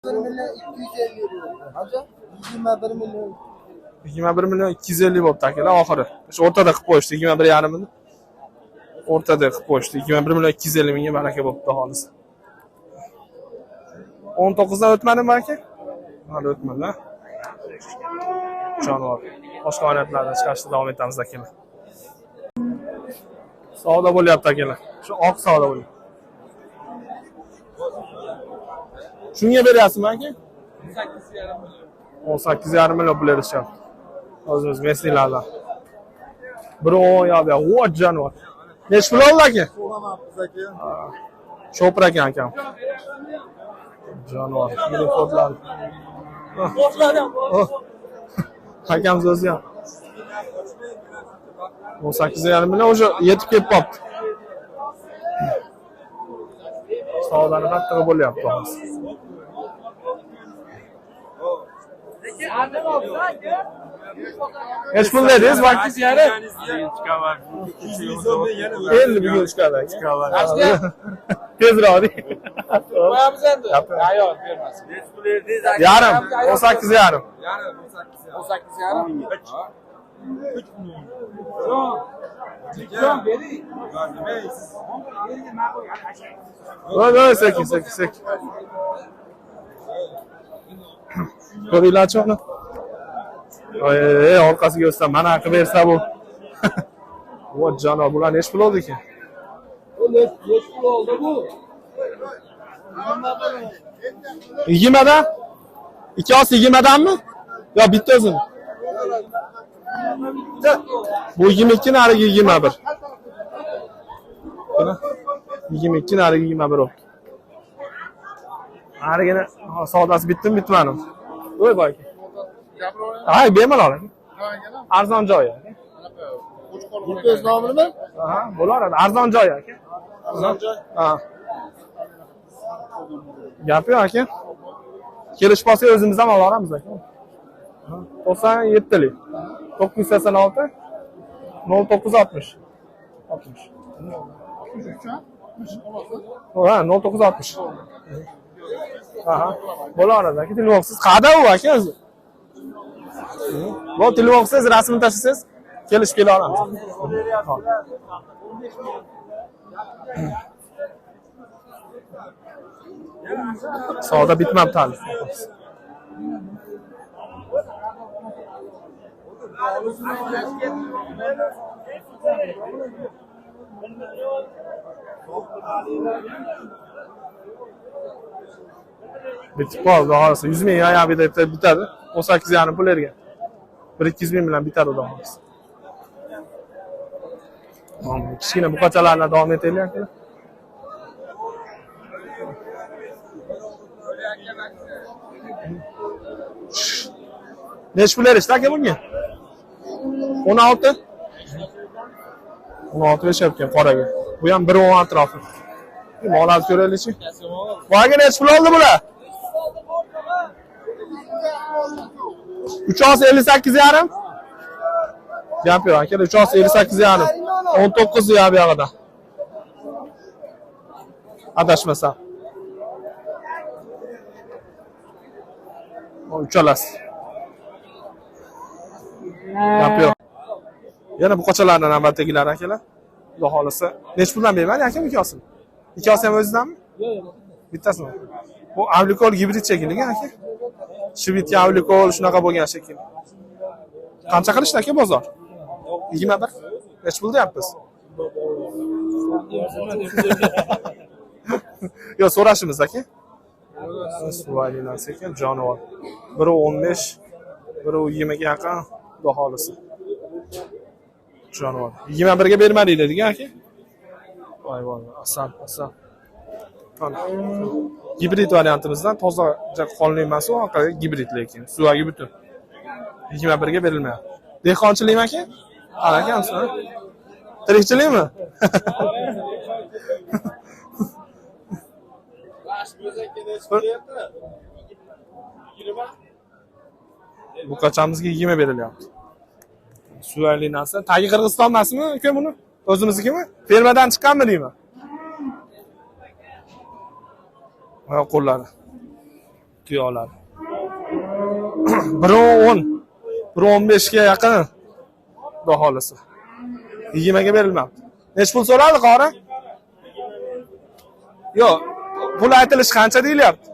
1 million 250 bo'ldi. Qancha? 21 million. 21 million 250 bo'libdi akalar oxiri. O'sha o'rtada qilib qo'yishdi 21,5 mini. O'rtada qilib qo'yishdi. 21 million 250 mingga baraka bo'libdi xolis. 19 dan o'tmadimi aka? Hali o'tmadi. Ha? Jonivor. Boshqa variantlardan chiqarishda davom etamiz akalar. Savdo bo'lyapti akalar. Shu oq savdo bo'lyapti. Shunga beryapsizmi aka? 18,5 million pul berishyapti. O'zimiz mesnilardan. 1.10 yo bu yoq. Voy jonivor. Nechi pul oldi aka? Chopir ekan akam. Jonivor. Telefonlar. Akamiz o'zi ham. 18,5 million уже yetib kelib qolibdi. Savdoni qattig'i bo'lyapti hozir. Nechi pul dedingiz? Vaqt yarim. Endi bugun chiqadi aka. Tezroq deng. Qo'yamiz endi. Ayol bermasin. Yarim, 18,5. 18,5. Voy, voy, sekin, sekin, sekin. Ko'ringlarchi uni. Oy, orqasiga o'tsam, mana qilib bersa bu. Voy jonivor, bular nechi pul oldi ekan? Bu nechi pul oldi bu? 20 dan? Ikkovsi 20 danmi? Yo, bitta o'zimi? Bu 22, narigi 21. 22, narigi 21 oldi. Narigini savdosi bitdimi, bitmadimi? Voy boy. Hay, bemalol aka. Arzon joyi aka. O'z nomini? Aha, bo'laveradi. Arzon joyi aka. Arzon joy. Ha. Gap yo'q aka. Kelishib olsak o'zimiz ham olaveramiz aka. 97lik. 986 0960. 60. Ha, 0960. Aha. Bo'laveradi aka. Telefon qilsangiz qayerda u aka o'zi? Bu telefon qilsangiz, rasmini tashlasangiz, kelishib kela olamiz. Savdo bitmabdi hali. Bitib qoldi, xolos. 100 ming yo bitadi. 18,5 pul bergan. 1-200 ming bilan bitadi xudo xohlasa. Kichkina buqachalarni davom etaylik aka. Nechi pul berishdi aka bunga? 16. 16 berishyapti qoraga. Bu ham 1.10 atrofi. Mollarni ko'raylikchi. Boyga nechi pul oldi bular? 358,5. Gap yo'q aka, 358,5. 19 ya bu yog'ida. Adashmasam. Uchalasi. Gap yo'q. Yana buqachalardan navbatdagilar akalar. Xudo xolasa. Nechi puldan bermadi aka ikkosini? Ikkosi ham o'zidanmi? Yo'q, yo'q. Bittasimi? Bu avlikol gibrid shekilli aka. Shvitga avlikol shunaqa bo'lgan shekilli. Qancha qilishdi aka bozor? 21. Nechi pul deyapmiz? Yo'q, so'rashimiz aka. Suvayli narsa ekan, jonivor. 1.15, 1.20 ga yaqin, xudo xolisa. Jonivor. 21 ga bermadik dedik aka. Voy voy, asal, asal. Mana. Gibrid variantimizdan toza qonli emas u, gibrid lekin suvagi butun. 21 ga berilmayapti. Dehqonchilikmi aka? Ana akamsiz, ha? Tirikchilikmi? Buqachamizga 20 berilyapti. Suvayli narsa. Tagi Qirg'iziston emasmi aka buni? O'zimiznikimi? Fermadan chiqqanmi deyman? Oyoq qo'llari. Tuyoqlar. 1.10, 1.15 ga yaqin. Xudo xolisi. 20 ga berilmabdi. Nech pul so'radi qori? Yo'q, pul aytilishi qancha deyilyapti?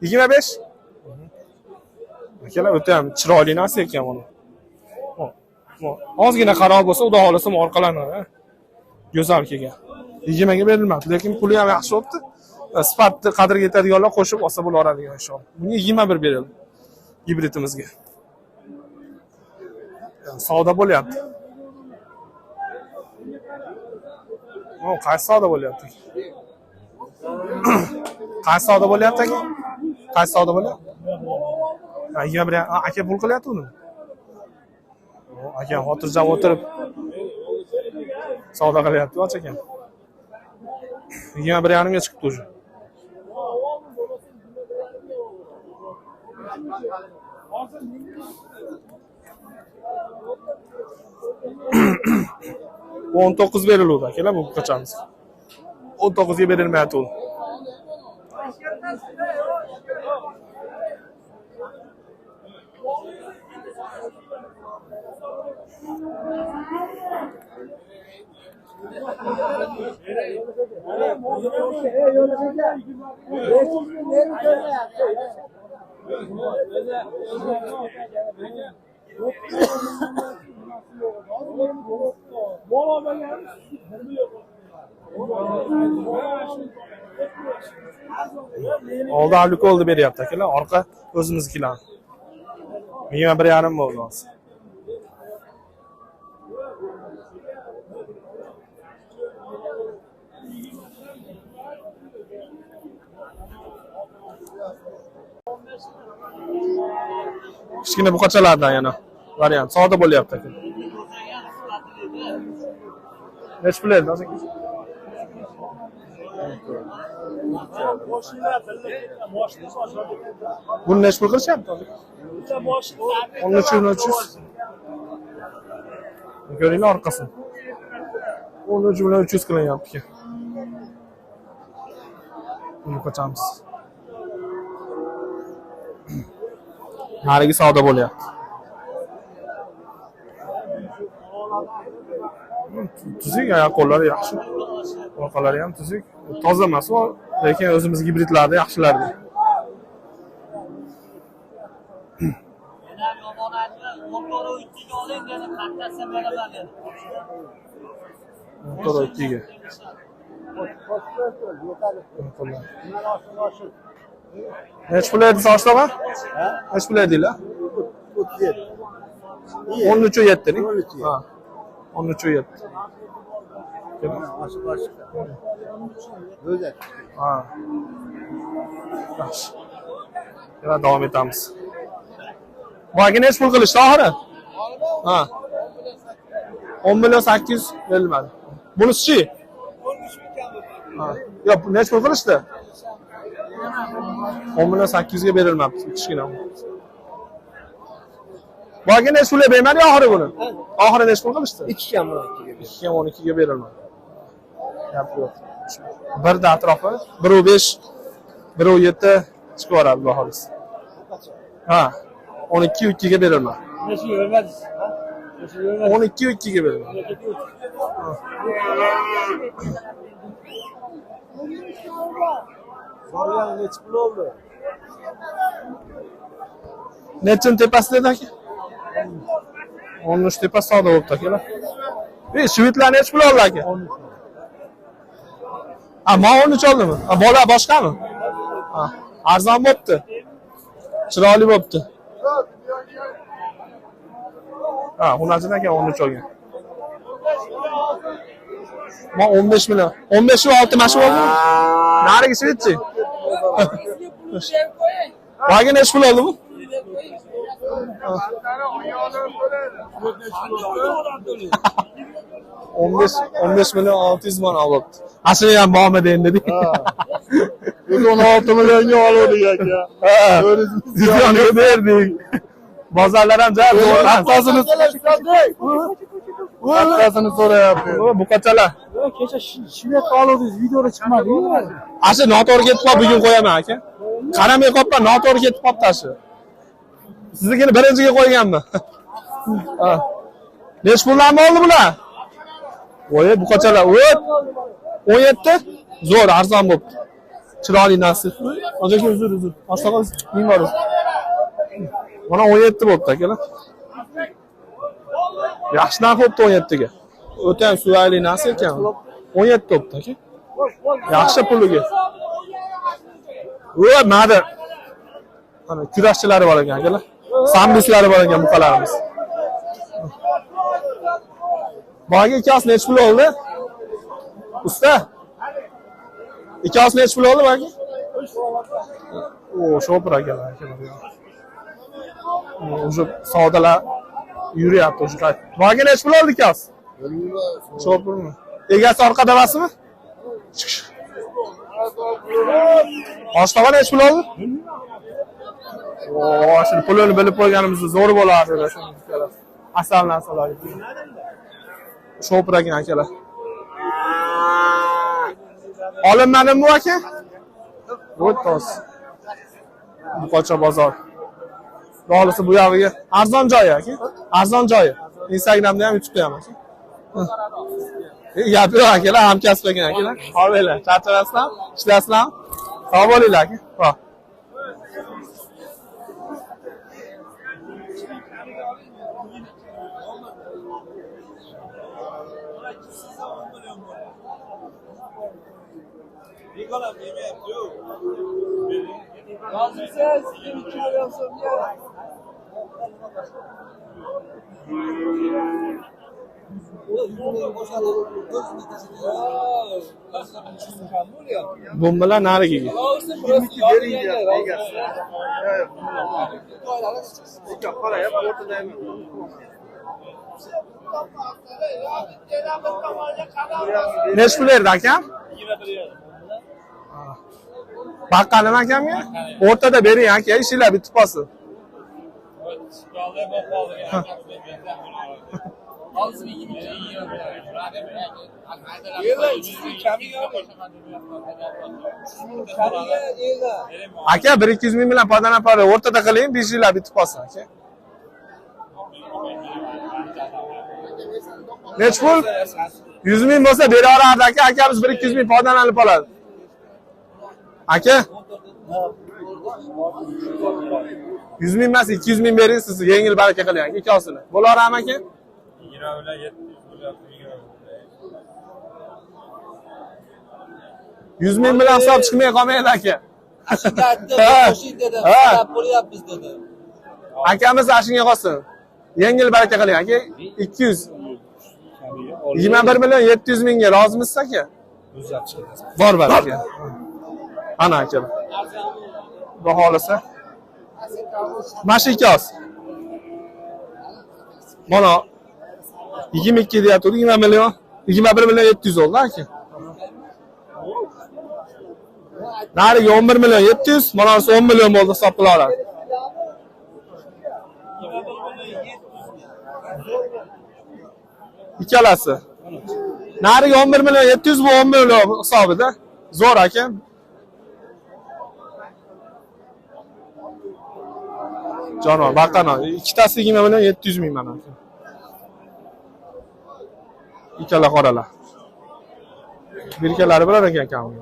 25? Akalar, o'ta ham chiroyli narsa ekan buni. Ozgina qaror bo'lsa, xudo xolisi orqalanadi. Go'zal kelgan. 20 ga berilmabdi, lekin puli ham yaxshi bo'libdi. Sifatni qadriga yetadiganlar qo'shib olsa bo'laveradigan inshaalloh. Bunga 21 berildi gibridimizga. Savdo bo'lyapti. Qaysi savdo bo'lyapti? Qaysi savdo bo'lyapti aka? Qaysi savdo bo'lyapti? Ha, 21 aka pul qilyapti uni. Aka xotirjam o'tirib savdo qilyapti, och ekan. 21,5 ga chiqibdi уже. Bu 19 beriluvdi akalar, bu qachamiz. 19 ga berilmayapti u. Oldi avlik oldi beryapti akalar, orqa o'zimiznikilar. 21,5 bo'ldi hozir. Kichkina buqachalardan yana variant savdo bo'lyapti aka. Nech pul edi aka? Buni nech pul qilishyapti hozir? 13 300. Ko'ringlar orqasini. 13 300 qilinyapti aka. Buni qochamiz. Narigi savdo bo'lyapti. Tuzuk, oyoq qo'llari yaxshi. Orqalari ham tuzuk. Toza emas, lekin o'zimiz gibridlarda yaxshilardi. Motor 2ga. Nech pul edi sochlig'i? Nech pul edinglar? 37. 13.7 ning? Ha. 13.7. Ha. Yaxshi. Yana davom etamiz. Bu aka nech pul qilishdi oxiri? Ha. 10 million 800 berilmadi. Bunisi-chi? Ha. Yo'q, nech pul qilishdi? 10 million 800 ga berilmabdi, kichkina. Bu aka nech pulga bermadi oxiri buni? Oxiri nech pul qilishdi? 2 kam 12 ga. 2 kam 12 ga berilmadi. Gap yo'q. Birda atrofi 1.5, 1.7 chiqib yuboradi xudo xohlasa. Ha. 12.2 ga berilmadi. Nechga bermadingiz? 12.2 ga berilmadi. Borgan necha pul oldi? Nechini tepasida edi aka? 13 tepasi savdo bo'libdi akalar. Shvedlar necha pul oldi aka? Ha, men 13 oldimi? Ha, bola boshqami? Ha, arzon bo'pti. Chiroyli bo'pti. Ha, Hunajin aka 13 olgan. Men 15 million. 15 va 6 mana shu bo'ldimi? Narigi shvedchi. Boyga necha pul oldi bu? 15 million 600 ming olibdi. Aslida ham bormidi endi dedik. Biz 16 millionga oldik aka. Ha. Millionga berdik. Bozorlar ham ja Hattasini hattasini so'rayapti. Bu qachalar. Kecha shved oldik, videoda chiqmadi-ku. Asli noto'g'ri ketib qolib bugun qo'yaman aka. Qaramay qolibman, noto'g'ri ketib qolibdi shu. Siznikini birinchiga qo'yganman. Ha. Nech puldan oldi bular? Voy, bu qochalar. O't. 17. Zo'r, arzon bo'pti. Chiroyli nasib. Aka, uzr, uzr. Oshlig'i ming bor. Mana 17 bo'pti akalar. Yaxshi narx bo'pti 17 ga. O'ta ham suvayli narsa ekan. 17 bo'pti aka. Yaxshi puliga. Voy, madi. Mana kurashchilari bor ekan akalar. Sambislari bor ekan buqalarimiz. Boyagi ikkosi necha pul oldi? Usta. Ikkosi necha pul oldi boyagi? O, shopir akalar, akalar. Уже savdolar yuryapti o'sha. Boyagi necha pul oldi ikkosi? Shopirmi? Egasi orqada emasmi? Oshqovoq necha pul oldi? O, shuni pulini bilib qo'yganimizda zo'r bo'lardi. Asal narsalar. Shopir ekan akalar. Olinmadimi bu aka? O'ttos. Buqocha bozor. Xohlasa bu yog'iga arzon joyi aka. Arzon joyi. Instagramda ham, YouTube'da ham aka. Gap yo'q akalar, hamkasb ekan akalar. Olinglar, charchamasizlar, ishlasizlar. Sog' bo'linglar aka. Xo'p. Bombalar narigiga. Necha pul berdi akam? Baqqanim akamga? O'rtada bering aka, ishinglar bitib qolsin. Aka 1-200 ming bilan foydalanib qolib, o'rtada qiling, 5 yillar bitib qolsin aka. Necha pul? 100 ming bo'lsa bera olardi aka, akamiz 1-200 ming foydalanib qoladi. Aka 100 ming emas, 200 ming bering, siz yengil baraka qiling aka, ikkosini. Bo'larami aka? 100 ming bilan hisob chiqmay qolmaydi aka. Qo'shing dedim, qarab bo'lyapmiz dedi. Akamiz ashinga qolsin. Yengil baraka qiling aka. 200. 21 million 700 mingga rozimisiz aka? Bor baraka. Ana aka. Xudo xolasa. Mana shu ikkosi. Mana 22 deyapti, 20 million, 21 million 700 oldi aka. Narigi 11 million 700, mana shu 10 million bo'ldi hisob qila oladi. Ikkalasi. Narigi 11 million 700, bu 10 million hisobida. Zo'r aka. Jonivor, baqana. Ikkitasi 20 million 700 ming mana. Ikkala qoralar. Birkalari bilar ekan akam.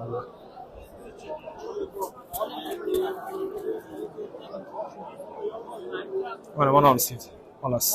Mana mana olasiz. Olasiz.